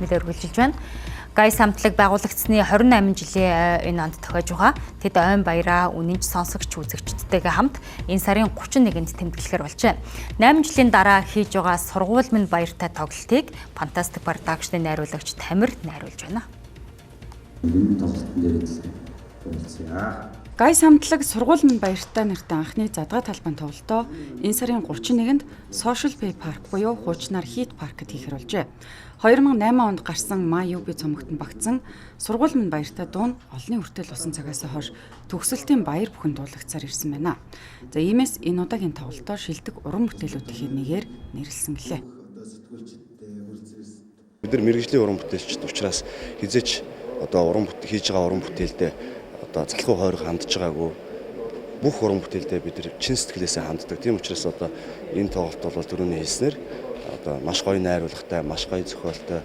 нэлээд үргэлжилж байна. Гайс хамтлаг байгуулагдсны 28 жилийн энэ онд тохиож байгаа. Тэд ойн баяраа үнэнч сонсогч үзэгчдтэйгээ хамт энэ сарын 31-нд тэмдэглэхээр болжээ. 8 жилийн дараа хийж байгаа сургууль минь баяртай тоглолтыг Fantastic Production-ы найруулагч Тамир найруулж байна. Энэ тоглолтын дээр уулзъя. Гайс хамтлаг сургууль минь баяртай нэртэй анхны задгай талбайн тоглолтоо энэ сарын 31-нд Social Pay Park буюу хуучнаар Heat Park-д хийхээр болжээ. 2008 онд гарсан My UB цомогт нь багтсан сургууль минь баяртай дуу нь олонний хүртэл болсон цагаас хойш төгсөлтийн баяр бүхэн дуулагцаар ирсэн байна. За, иймээс энэ удаагийн тоглолтоо шилдэг уран бүтээлүүдийн нэгээр нэрлэсэн гэлээ. Бид нар мэргэжлийн уран бүтээлчд учраас хэзээ ч одоо уран хийж байгаа уран бүтээлдээ одоо залхуу хойрог хандж байгаагүй, бүх уран бүтээлдээ бид нар чин сэтгэлээсээ ханддаг. Тийм учраас одоо энэ тоглолт бол түрүүний хэлснээр одоо маш гоё найруулгатай, маш гоё зохиолтой,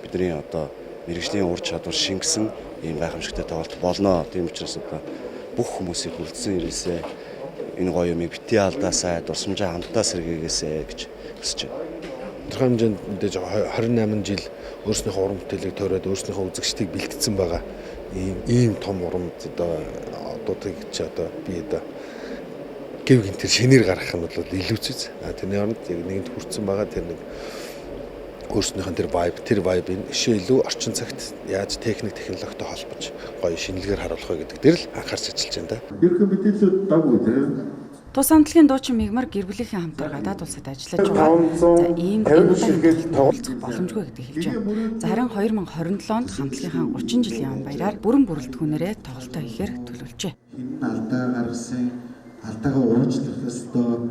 бидний одоо мэргэжлийн ур чадвар шингэсэн ийм гайхамшигтай тоглолт болно. Тийм учраас одоо бүх хүмүүсийг хүрэлцэн ирээсэй. Энэ гоё юмыг битгий алдаасай, дурсамжаа хамтдаа сэргээгээсэй гэж хүсэж байна. Тодорхой хэмжээнд мэдээж 28 жил өөрснийхөө уран бүтээлийг тойроод өөрснийхөө үзэгчдийг бэлтгэсэн байгаа ийм том уран одоо одуудыг чи одоо би одоо гэв гинтэр шинээр гаргах нь бол илүүцэз. А тэрний оронд яг нэгэнд хүрсэн байгаа тэр нэг өөрснийх нь тэр vibe-ыг өшөө илүү орчин цагт яаж техник технологитой холбож гоё шинэлгээр харуулах вэ гэдэг дээр л анхаарч ажиллаж байна да. Ерөнхий мэдээллүүд давгүй, тийм. Тус хамтлагийн дуучин Мигмар гэр бүлийнхээ хамтаар гадаад улсад ажиллаж байгаа. За, ийм энэ удаагийн тоглолцох боломжгүй гэдгийг хэлж байна. За, харин 2027 онд хамтлагийнхаа 30 жилийн он баяраар бүрэн бүрэлдэхүүнээрээ тоглолтоо хийхээр төлөвлөжээ. Хэн алдаа гаргасан, алдаагаа уучлах ёстой.